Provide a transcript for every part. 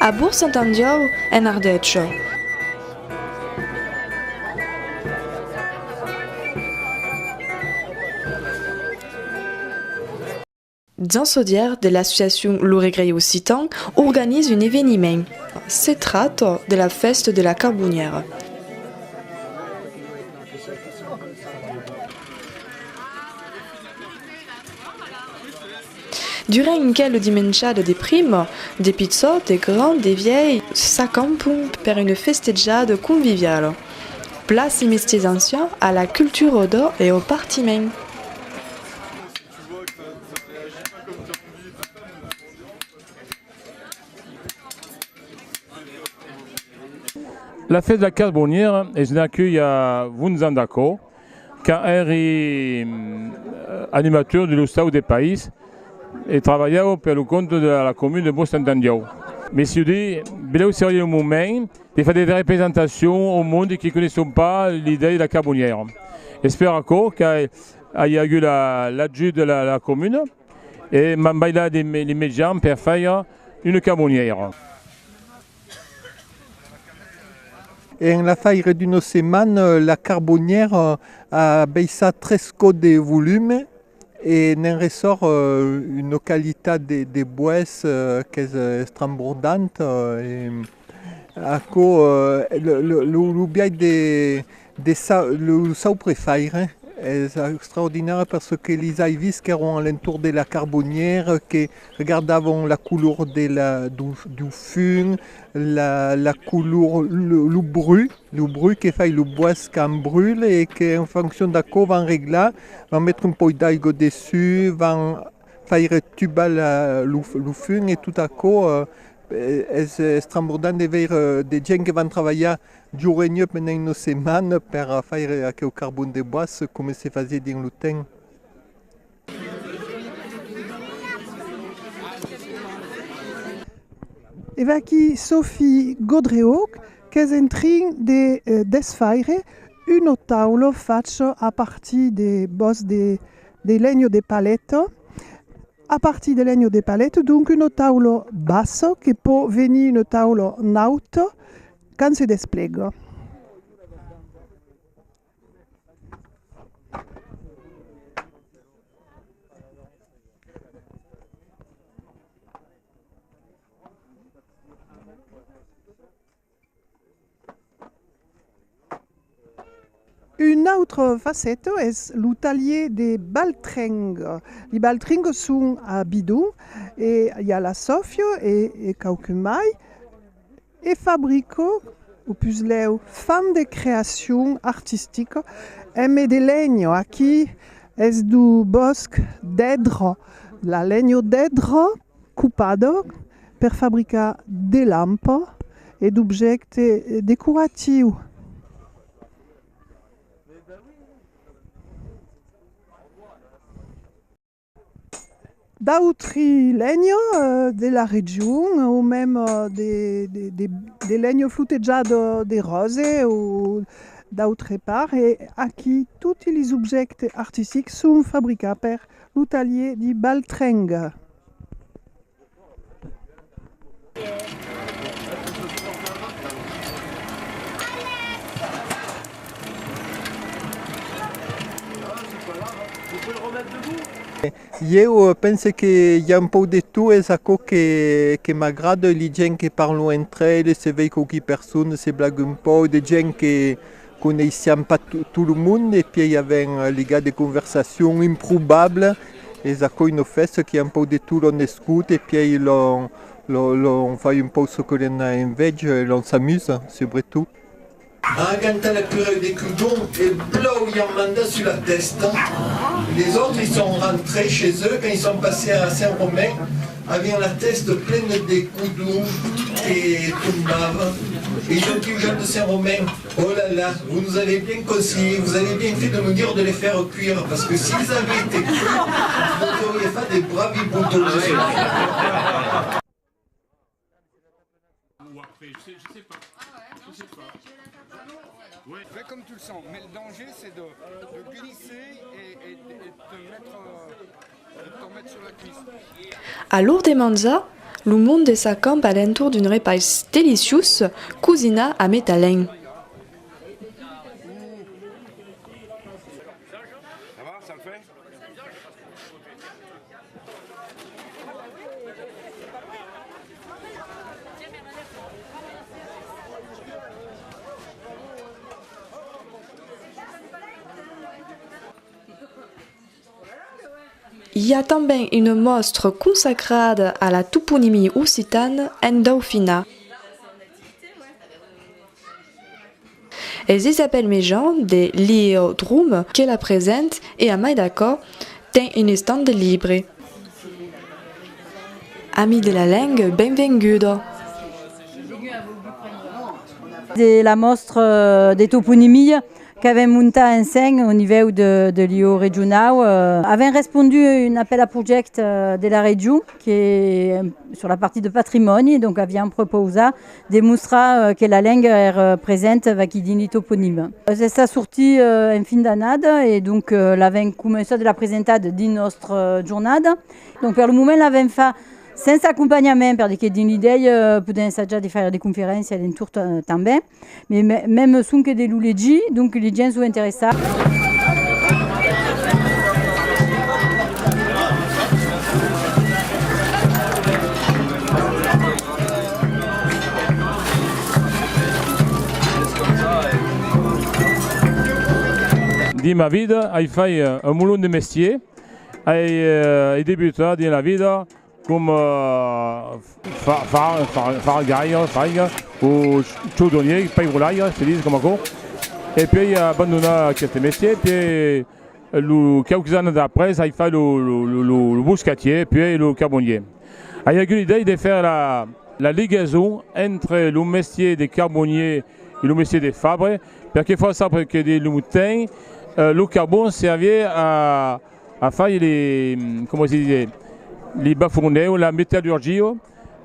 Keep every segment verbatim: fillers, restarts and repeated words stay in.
A Bourg Saint-Andiòu, en Ardècha. Jean Saudière de l'associacion Lo Regrelh Occitan organiza un eveniment. Se tracta de la fèsta de la Carbonièra. Durant quela dimenjada de prima, de pichòts, de grands, de vièlhs, s'acampan per una festejada conviviala. Plaça Mestièrs Ancians a la cultura d'òc e au partiment. La fèsta de la Carbonièra es nascuda i a onze ans d'aquò, quand èri, mm, animator de l'ostau de país e trabalhava per lo compte de la, la comuna de Bourg Saint-Andiòu. Me soi dit, belèu seriá lo moment de far de representacions au monde que coneisson pas l'idèa de la Carbonièra. Es per aquò que ai agut la, l'ajut de la, la comuna e m'an bailat de me-, de mejans per faire una carbonièra. En l'afaire d'una setmana, la Carbonièra a baissat tres còps de volume e ne'n ressòrt, eh, una qualitat de, de boès, eh, qu'es, eh, estrambordanta, eh, e aquò, eh, lo, lo, lo, lo biais de, de sa-, lo, lo sauprefaire es extraordinari, perque lis ai vist qu'èran a l'entorn de la Carbonièra, que regardavan la color de la, dau, dau fum, la, la color, lo, lo bruch, lo bruch que fai lo boès quand brula e que, en foncion d'aquò, van reglar, van metre un pauc d'aiga dessús, van faire tubar la, lo, lo fum e tot aquò, eh, es estrambordant de veire de gents que van trabalhar jorn e nuèch pendent una setmana per faire aqueu carbon de boès, coma se fasiá dins lo temps. E vaquí Sophie Gaudreauc qu'es en trin de, eh, desfaire una taula facha a partir de bòsc de, de lenha de paleta. A partir de lenha de paleta, donc, una taula bassa que pòt venir una taula nauta quand se desplega. Una autra faceta es lo talhièr de baltrenga. Li baltrengas son a bidon e i a la Sòfia e, e quauqu'un mai. E fabrica, o puslèu fan de creacion artistica emé de lenha. Aquí es dau bòsc d'èdre, la lenha d'èdre copada per fabricar de lampas e d'objèctes decoratius. D'autri lenhas, eh, de la region, o mème, eh, de, de, de, de lenhas flotejadas de ròse o d'autre part, e aquí toti lis objèctes artistics son fabricats per lo talhièr di Baltrenga. Ieu, eh, pense que i a un pauc de tot, es aquò que, que m'agrada, li gents que parlon entre eles, se vei quauqui persona, se blaga un pauc, de gents que, coneissiam pas to-, tot lo monde, e pièi avèm, eh, ligat de conversacions improbables, es aquò una fèsta qu'i a un pauc de tot, l'òm escota, e pièi l'òm, l'òm, l'òm fai un pauc çò que l'òm a enveja, e l'òm s'amusa, subretot. Argantar la purèu de codon e blau, i an mandat sus la tèsta. Les autres, ils sont rentrés chez eux, quand ils sont passés à Saint-Romain, aviam la tèsta plena de codon que tombava. Et ils ont dit aux gens de Saint-Romain, « Oh là là, vous nous avez bien conseillé, vous avez bien fait de nous dire de les faire cuire, parce que s'ils avaient été crus, vous nous auriez fait des bravi boutons ce soir. » Ou après, je sais, je sais pas. Je sais pas. Ouais. Fais comme tu le sens, mais le danger, c'est de, de glisser et, et, et de te mettre, euh, A l'ora de manjar, lo monde s'acampa a l'entorn d'un repais deliciós cosinat amé talent. I a tanben una mòstra consacrada a la toponimia occitana en Dauphinat. Es Isabelle Mejan de l'Iodrome que la presenta e, a mai d'aquò, ten un estand de libres. Amics de la lenga, benvenguda! De la mòstra de toponimia qu'avèm montat ensems au nivèu de, de l'I O regionau, eh, avèm respondut a un apèl a projècte, eh, de la region, que, eh, sur la partida patrimòni, donc aviam propausat de mostrar, eh, que la lenga èra presenta vaquí dins li toponims. Eh, es estat sortit, eh, en fin d'annada e donc, eh, l'avèm començat de la presentar dins nòstra jornada. Donc per lo moment l'avèm fach sensa acompanhament, per dire que dins l'idèia, eh, podèm ensajar de faire de conferéncias a l'entorn, eh, tanben. Mès, mè-, mème sonque de lo legir, donc li gents son interessats. Dins ma vida, ai fait, eh, un molon de mestièrs. Ai, eh, ai debutat dins la vida com, eh, fa-, fa-, fa-, fargaire, fargaire, o chaudronnier, pairolaire, se ditz coma aquò. E puèi ai abandonat aqueste mestièr, puèi, eh, lo, quauques annadas après, ai fait lo, lo, lo, lo, lo boscatier, puèi lo carbonier. Ai agut l'idèia de faire la, la ligason entre lo mestièr de carbonier e lo mestièr de fabre, perque fau saber que dins lo temps, eh, lo carbon serviá a, a faire li, coma se ditz, li bafornèus, la metallurgia,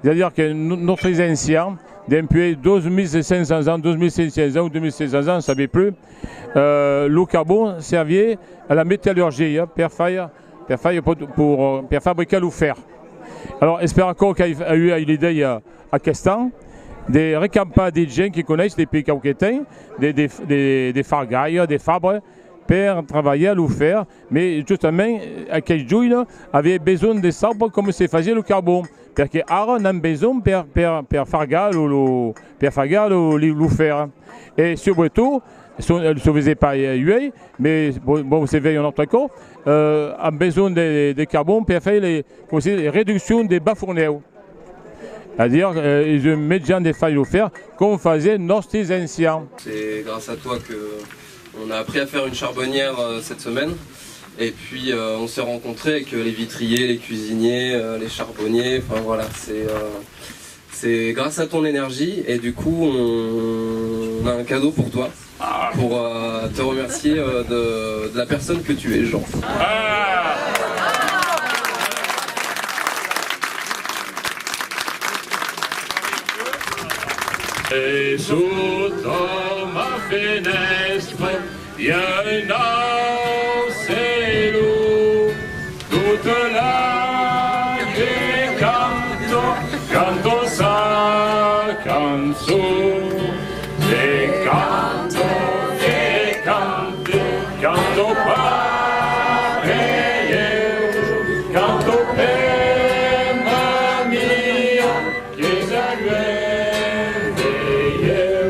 es a dire que no-, nòstres ancians, dempuèi dos mila cinc cents ans, dos mila cinc cents ans, dos mila cinc cents ans, sabi plus, eh, lo carbon serviá a la metallurgia per faire, per faire, per, per, per fabricar lo fèr. Alòrs, es per aquò qu'ai, ai, ai l'idèia aquest an de recampar de gents que coneisse dempuèi quauque temps, de, de, de, de fargaires, de fabres, per trabalhar lo fèr, mès justament, aquel jorn aviá besonh de saber coma se fasiá lo carbon, perque ara n'an besonh per, per, per fargar lo, lo, per fargar lo, lo, lo fèr. E subretot, son, se vese pas, eh, uèi, mès bon, bon, se vei un autre còp, eh, an besonh de, de carbon per faire les, coma se ditz, les reduccions de bafornèus. C'est-à-dire, euh, es un mejan de faire lo fèr com fasián nòstres ancians. C'est grâce à toi que on a appris à faire une charbonnière, euh, cette semaine. Et puis, euh, on s'est rencontrés avec, euh, les vitriers, les cuisiniers, euh, les charbonniers. Enfin, voilà, c'est, euh, c'est grâce à ton énergie. Et du coup, on, on a un cadeau pour toi. Pour, euh, te remercier, euh, de, de la personne que tu es, Jean. E sota ma fenèstra i a un aucelon. Tota la gent canta, canta sa cançon. E canta, e canta, canta pas per ieu, canta per ma mia, qu'es a luènh de ieu.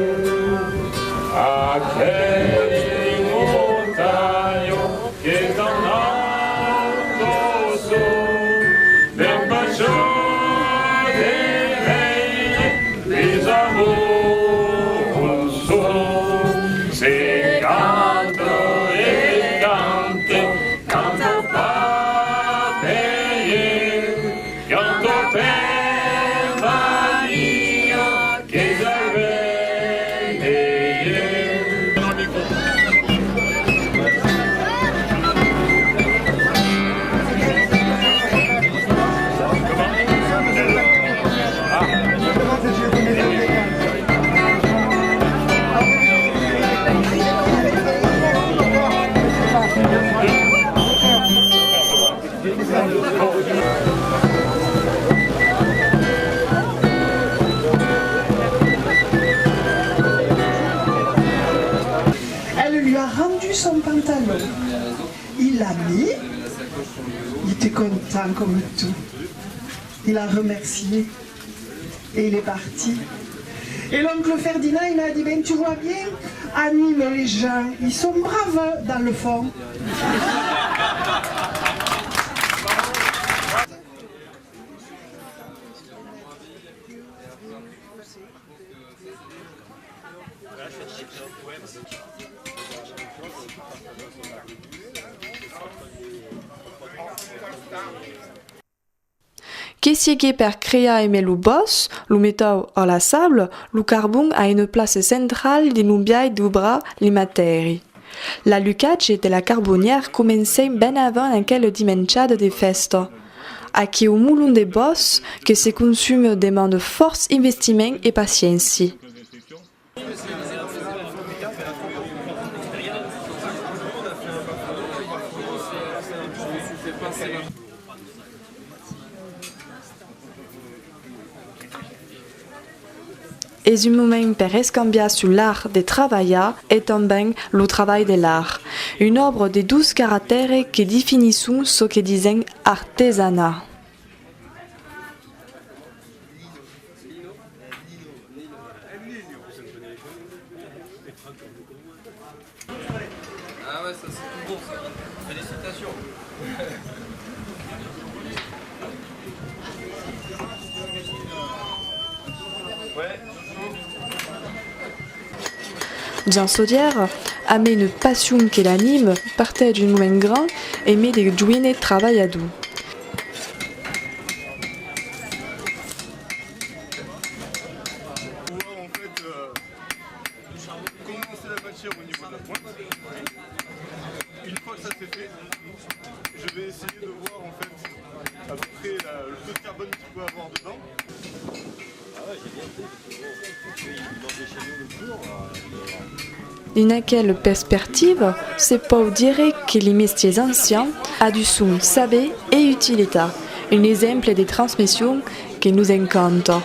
Aquel montanha que tan alta son, ben pas de rei, les amors son, se canta e canta, canta pas per ieu, canta per ma mia, que ja ven de ieu. Lui a rendu son pantalon. Il l'a mis. Il était content comme tout. Il a remercié. Et il est parti. Et l'oncle Ferdinand, il m'a dit, ben, tu vois bien, à Nîmes, les gens, ils sont braves dans le fond. Que siegue per crear emé lo bòsc, lo metau o la sabla, lo carbon a una plaça centrala dins lo biais d'obrar li matèri. L'alucatge de la carbonièra comencèt ben avant aquela dimenchada de fèsta. Aqueu molon de bòsc que se consuma demanda fòrts investiments e paciéncia. Es un moment per escambiar sus l'art de trabalhar e tanben lo trabalh de l'art. Una òbra de dos caractères que definisson çò que disèm artesanat. Ah ouais, ça c'est tout bon ça. Félicitations. Ouais, chouchou. Jean Saudière, amé una passion que l'anima, partèja un moment grand emé de joines trabalhadors. Pouvoir en fait euh, condenser la matière au niveau de la pointe. Une fois que ça c'est fait, je vais essayer de voir en fait à peu près la- le taux de carbone qu'il peut avoir dedans. Dins aquela perspectiva, se pòu dire que li mestièrs ancians a du son saber e utilitat, un exemple de transmission que nos encanta.